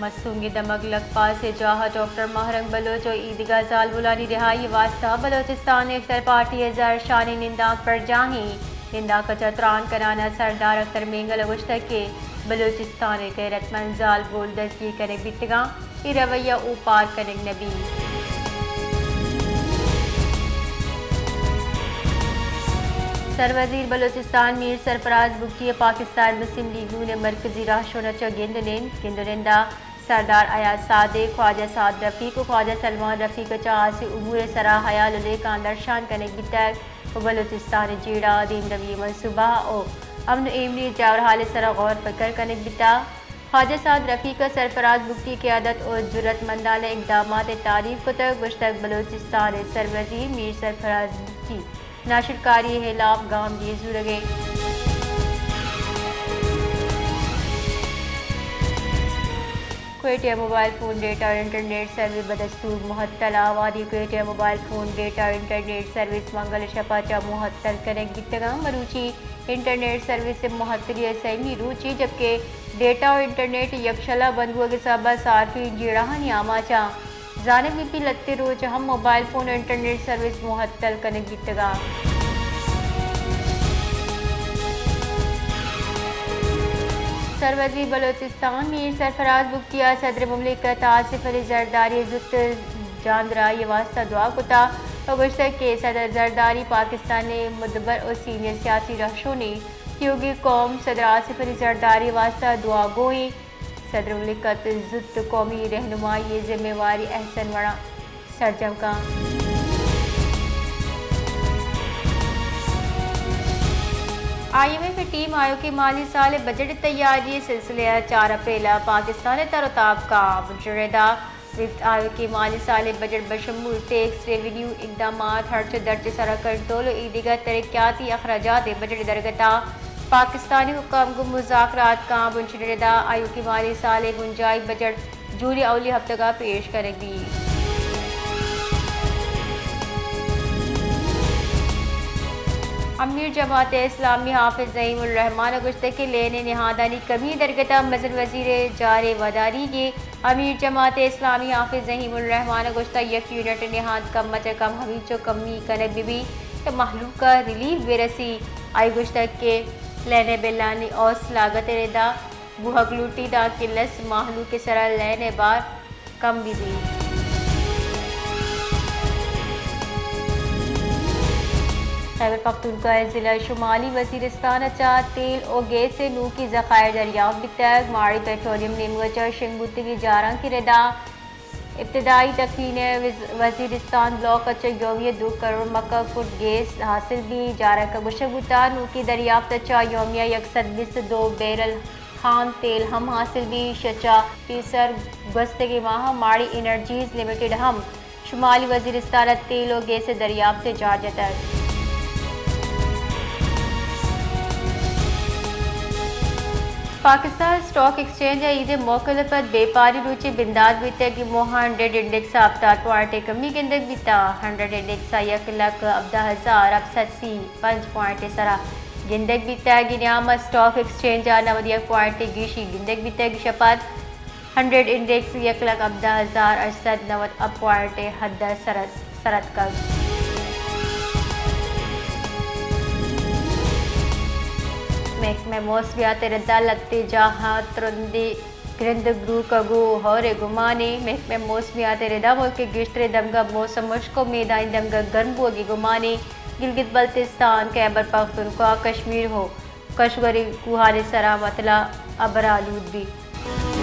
مستونگ ءِ دمگ لکپاس ءِ جاہ ءَ ڈاکٹر ماہ رنگ بلوچ ءُ ایدگہ زالبولانی رہائی ءِ واستہ بلوچستان نیشنل پارٹی ءِ زہرشانی نندانک برجاہ ایں۔ نندانک ءَ چہ تران کنان ءَ سردار اختر مینگل ءَ گوشتگ کہ بلوچستان ءِ غیرت مند زالبول دزگیر کنگ بیتگاں، اے رویہ اوپار کنگ نہ بیت۔ سروزیر بلوچستان میر سرفراز بگٹی ءَ پاکستان مسلم لیگ نون ءِ مرکزی راہشون ءَ چہ گند ءُ نند، گند ءُ نند ءَ سردار ایاز صادق، خواجہ سعد رفیق ءُ خواجہ سلمان رفیق ءَ چہ ہاسیں امور ءِ سرا ہیال ءُ لیکہاں درشان کنگ بیتگ ءُ بلوچستان ءِ جیڑہ ءُ دیمروی ءِ منصوبہ ءُ امن ءُ ایمنی ءِ جاورحال ءِ سرا غور فکر کنگ بیتگ۔ خواجہ سعد رفیق ءَ سرفراز بگٹی ءِ قیادت ءُ جرات مندانہ اقدامات ءِ تعریف کتگ، گوشتگ بلوچستان ءِ سروزیر میر سرفراز بگٹی ناشرکاری ءِ ہلاپ گام گیج زورگ ءَ۔ کوئٹہ ءَ موبائل فون ڈیٹا ءُ انٹرنیٹ سروس بدستور معطل۔ آوانی کوئٹہ ءَ موبائل فون ڈیٹا ءُ انٹرنیٹ سروس منگل ءِ شپ ءَ چہ معطل کنگ بیتگ اَنت۔ مروچی انٹرنیٹ سروس ءِ معطلی ءِ سیمی روچے، جبکہ ڈیٹا ءُ انٹرنیٹ یکشل ءَ بند بوگ ءِ سبب ءَ صارفین جیڑہانی آماچ اَنت۔ زانگ بیت کہ لہتیں روچ ہم موبائل فون ءُ انٹرنیٹ سروس معطل کنگ بیتگ اَنت۔ سروزیر بلوچستان میر سرفراز بگٹی ءَ صدر مملکت آصف علی زرداری ءِ زوت جاندراہی ءِ واستہ دعا کتگ ءُ گوشتگ کہ صدر زرداری پاکستان ءِ مدبر ءُ سینئر سیاسی رہشونے، تیوگیں قوم صدر آصف علی زرداری ءِ واستہ دعا گو ایں۔ صدر مملکت زوت قومی رہنمائی ءِ ذمہ واری احسن وڑا سرجم کنت۔ آئی ایم ایف ءِ ٹیم آیوکیں مالی سال ءِ بجٹ ءِ تیاری ءِ سلسلہ ءَ چار اپریل ءَ پاکستان ءَ تر ءُ تاب کنت۔ بنشون ءِ ردا گپت، آیوکیں مالی سال ءِ بجٹ بشمول ٹیکس ریونیو، اقدامات، ہرچ ءُ درچ ءِ سرا کنٹرول ءُ ایدگہ ترقیاتی اخراجات ءِ بجٹ ءِ درگت ءَ پاکستانی حکام گوں مذاکرات کنت۔ بنشون ءِ ردا آیوکیں مالی سال ءِ بنجاہی بجٹ جون ءِ اولی ہفتگ ءَ پیش کنگ بیت۔ امیر جماعت اسلامی حافظ نعیم الرحمان ءَ گوشتگ کہ لین ءِ نہادانی کمی ءِ درگت ءَ مزن وزیر ءِ جار ءِ وداریگ ءَ۔ امیر جماعت اسلامی حافظ نعیم الرحمان ءَ گوشتگ یک یونٹ ءِ نہاد کم ءَ چہ کم ہمینچو کمی کنگ بہ بیت کہ مہلوک ءَ ریلیف بہ رسیت۔ آئی ءَ گوشتگ کہ لین ءِ بلانی اوست لاگت ءِ ردا بوہگ لوٹیت، دانکہ لس مہلوک ءِ سرا لین ءِ بار کم بہ بیت۔ خیبر پختونخوا ءِ ضلع شمالی وزیرستان ءَ چہ تیل ءُ گیس ءِ نوکی ذخائر دریافت بیتگ۔ ماڑی پٹرولیم نیمگ ءَ چہ شنگ بوتگیں جارانکے ءِ ردا ابتدائی تکوین ءَ وز-، وزیرستان بلاک ءَ چہ یومیہ دو کروڑ مکہ فٹ گیس حاصل بیت۔ جارانک ءَ گوشگ بوتگ نوکی دریافت ءَ چہ یومیہ یک سد بیست ءُ دو بیرل خام تیل ہم حاصل بیت۔ ایشی ءَ چہ پیسر گوستگیں ماہ ءَ ماڑی انرجیز لمیٹڈ ہم شمالی وزیرستان ءَ تیل ءُ گیس ءِ دریافت ءِ جار جتگ۔ پاکستان اسٹاک ایکسچینج ءَ عید ءِ موکل ءَ پد بیپاری روچے بندات بیتگ کہ موہ ءَ ہنڈریڈ انڈیکس ءَ ہپتاد پوائنٹ ءِ کمی گندگ بیتگ۔ ہنڈریڈ انڈیکس ءَ یک لکھ ہبدہ ہزار ہپت سد سی پنچ پوائنٹ ءِ سرا گندگ بیتگ۔ اے نیام ءَ اسٹاک ایکسچینج ءَ نود یک پوائنٹ ءِ گیشی گندگ بیتگ۔ ایشی ءَ پد ہنڈریڈ انڈیکس یک لکھ ہبدہ ہزار ہشت سد نود پوائنٹ ءِ حد ءَ سر، سر اتکگ۔ محکمہ موسمیات ءِ ردا لہتیں جاہاں ترندیں گرند بروکگ ءُ ہور ءِ گمانے۔ محکمہ موسمیات ءِ ردا ملک ءِ گیشتریں دمگاں موسم ہشک ءُ میدانی دمگاں گرم بوگ ءِ گمانے۔ گلگت بلتستان، خیبر پختونخوا، کشمیر ءُ کشغر ءِ کوہانی سرا متلا ابر آلود بیت۔